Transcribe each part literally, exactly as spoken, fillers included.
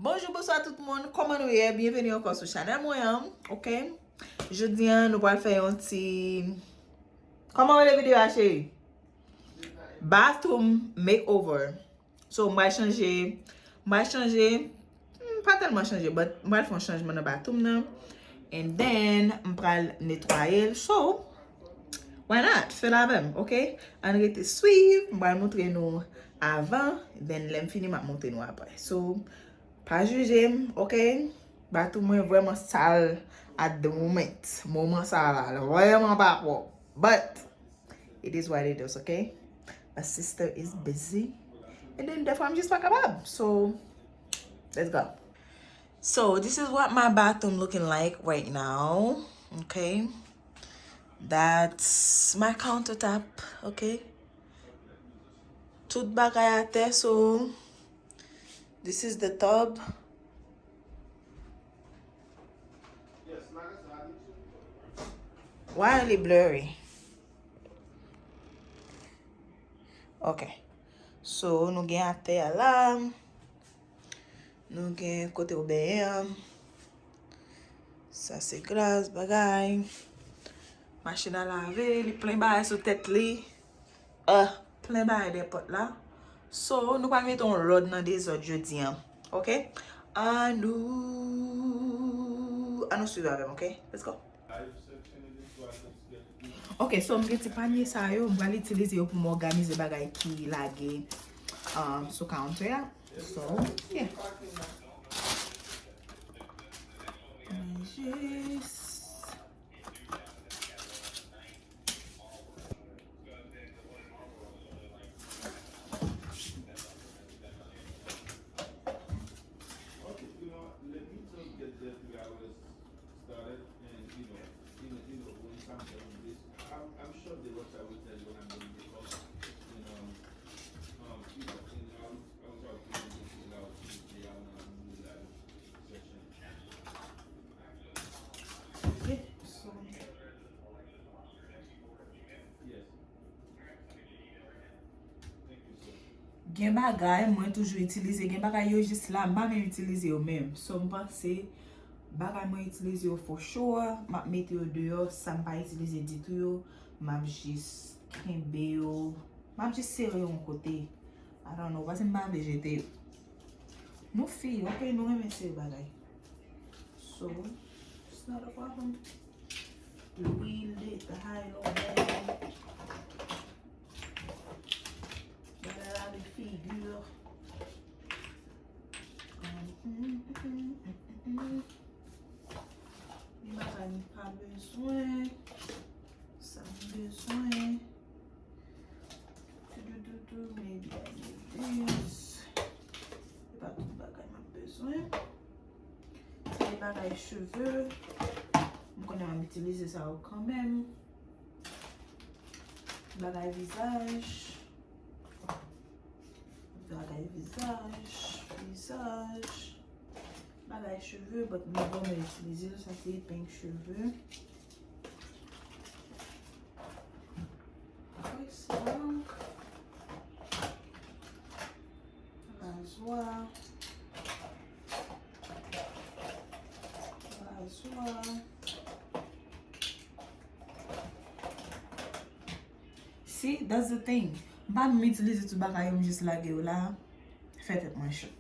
Bonjou, bonswa tout moun, kòman nou ye? Byenveni ankò sou chanèl mwen an, oke? Jodi a, nou pral fè yon ti, kòman rele videyo a, cheri? Bathroom makeover. So, m pral chanje, m pral chanje, hmm, pa tèlman chanje, but m pral fè yon chanjman nan bathroom nan. And then, m pral netwaye l. So, why not? Fè l avè m, oke? Ann rete swiv, m pral montre nou avan, then lè m fini, m ap montre nou apre. So, pa jije m, oke? Bathroom mwen vrèman sal at the moment. Moman sa la, l vrèman pa pwòp. But, it is what it is, okay? My sister is busy. And then, dèfwa, m jis pa kapab. So, let's go. So, this is what my bathroom looking like right now, okay? That's my countertop, okay? Tout bagay atè, so, this is the tub. Why li blurry? Ok. So, nou gen atè a la. Nou gen kote w benyen an. Sa se glas, bagay. Machin a lave, li plen bagay sou tèt li. Ah, plen bagay dèyè pòt la. So, nou pral mete yon lòd nan dezòd jodi an. Ok? Annou, annou swiv avè m, ok? Let's go. Ok, so m gen ti panye sa yo, m pral itilize yo pou m òganize bagay ki lage, um, sou counter a. So, yeah. Mwen jis Gen bagay mwen toujou itilize, gen bagay yo jis la, m pa menm itilize yo menm. So, m panse bagay mwen itilize yo for sure, m ap mete yo deyò, sa m pa itilize ditou yo, m ap jis kenbe yo, m ap jis sere yo yon kote. I don't know, paske m pa vle jete yo. Nou fi, ok, nou renmen sere bagay. So, it's not a problem. Lwil de tay, lòbèy. Bagay lave figi. Gen bagay m pa bezwen. Sa m bezwen. Toudoudou, maybe I need this. Se pa tout bagay m ap bezwen. Se de bagay cheve. M konnen m ap itilize sa yo kanmenm. Bagay vizaj. Bagay vizaj. Vizaj. Bagay cheve, but m pa janm itilize l. Sa se epeng cheve. Apre sa, razwa. Razwa. See, that's the thing. M pa menm itilize tout bagay yo, m jis lage yo la. Fè tèt mwen cho.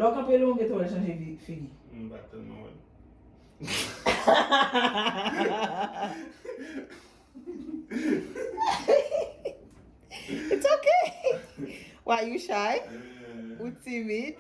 Lè w kanpe lwen, w gentan wè l chanje vi-, figi. M pa tèlman wè l. It's okay. Why, you shy? Eh. Ou timid?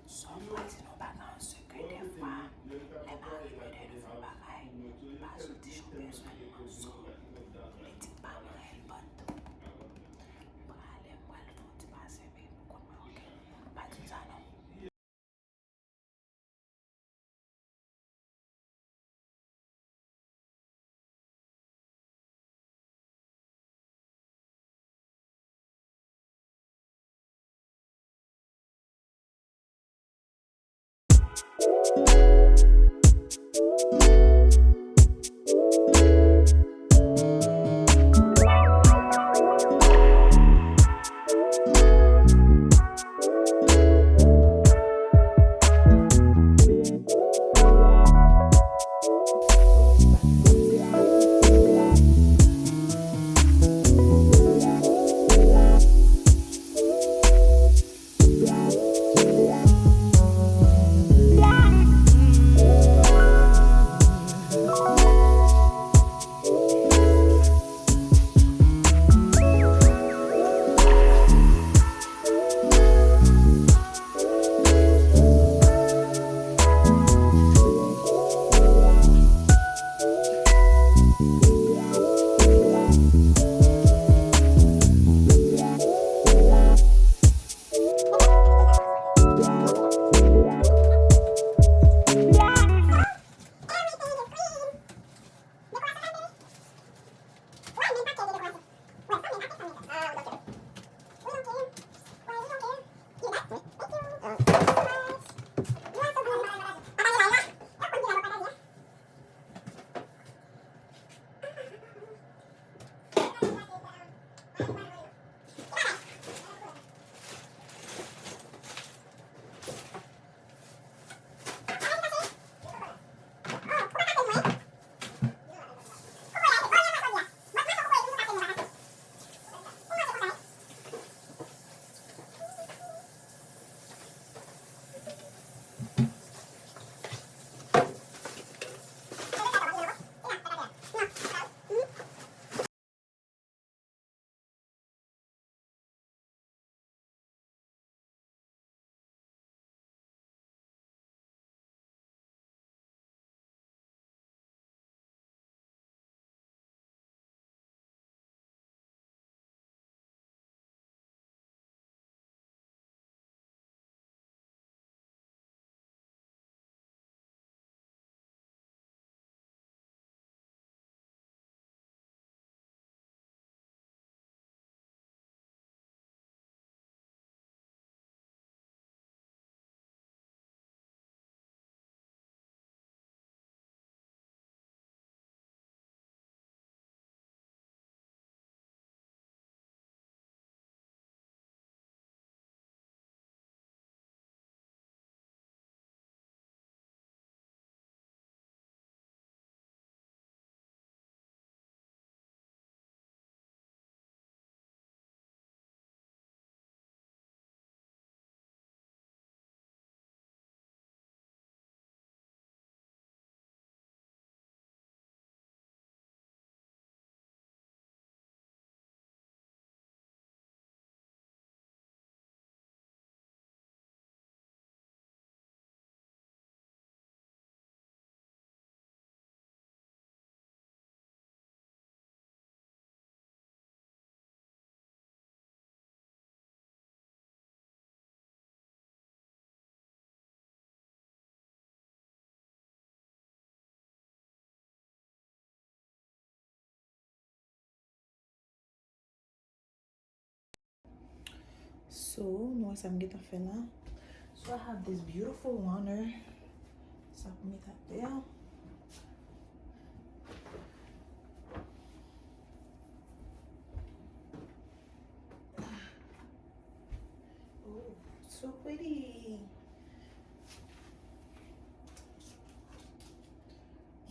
Sa m vle di nou pa gen yon sekrè dèfwa, lè m arive de nou fè yon bagay, m pa soti jan w bezwen l nan. So, li di m pa manyen l, but m prale, m pral fè yon ti pase, men ou konn mwen, oke? Pa di m sa non. So, nou wè sa m gentan fè la. So, I have this beautiful runner. Sa pou met atè a. Oh, so pretty.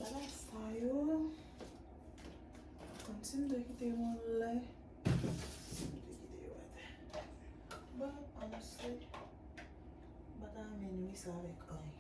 Bagay sa yo. Kòmsi m te kite yo anlè. Si m te kite yo atè. But, honestly, m pa ta renmen nwi sa avèk anyen.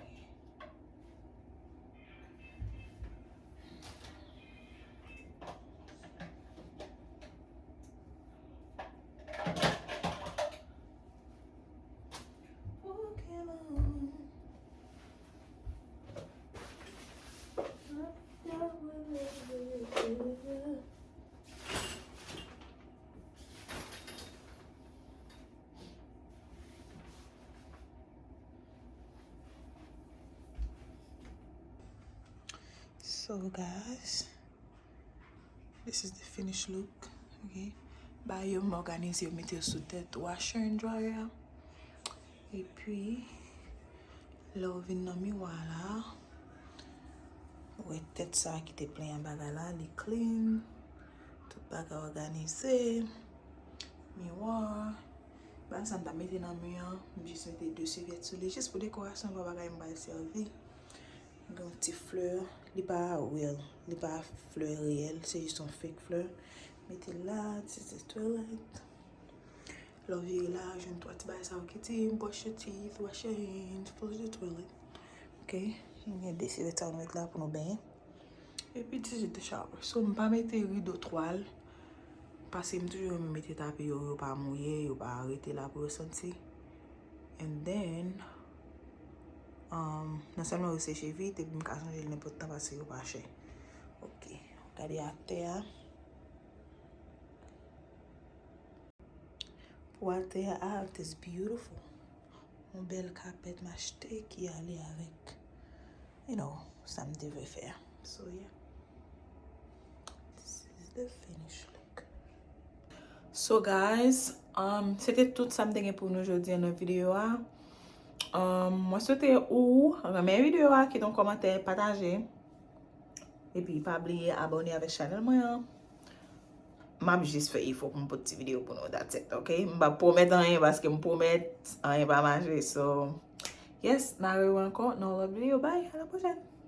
So, guys, this is the finished look. Ok. Ba yo, m òganize yo, mete yo sou tèt washer and dryer. Epi, lè w vin nan miwa la, ou wè tèt sa ki te plen an bagay la, li clean. Tout bagay òganize. Miwa. Bagay sa m ta mete nan mi an, m jis mete de sèvyèt sou li, jis pou dekorasyon, pa bagay m pral sèvi. Gen yon ti flè, li pa real, li pa flè reyèl, se jis yon fake flè. Mete la, this is the toilet. Lè w vire la, jwenn twa ti bagay sa yo ki di, brush your teeth, wash your hands, flush the toilet. Ok, nou gen de sèvyèt sa nou met la pou nou benyen. Epi this is the shower. So, m pa mete rido twal, paske m toujou renmen mete tapi yo, yo pa mouye, yo pa rete la pou yo santi. And then, um, non sèlman yo seche vit, epi m ka chanje l nenpòt tan paske yo pa chè. Ok, gade atè a. Pou atè a, ah, this beautiful. Yon bèl kapèt m achte ki ale avèk, you know, sa m te vle fè a. So, yeah. This is the finished look. So, guys, um, se te tout sa m te gen pou nou jodi a nan videyo a. Um, mwen swete ou renmen videyo a, kite yon kòmantè, pataje. Epi pa bliye abòne avèk chanèl mwen an. M ap jis fè efò pou m pote ti videyo pou nou, that's it, ok? M p ap pwomèt anyen paske m pwomèt, anyen pa mache. So, yes, n a rewè ankò nan yon lòt videyo. Bye, à la prochaine!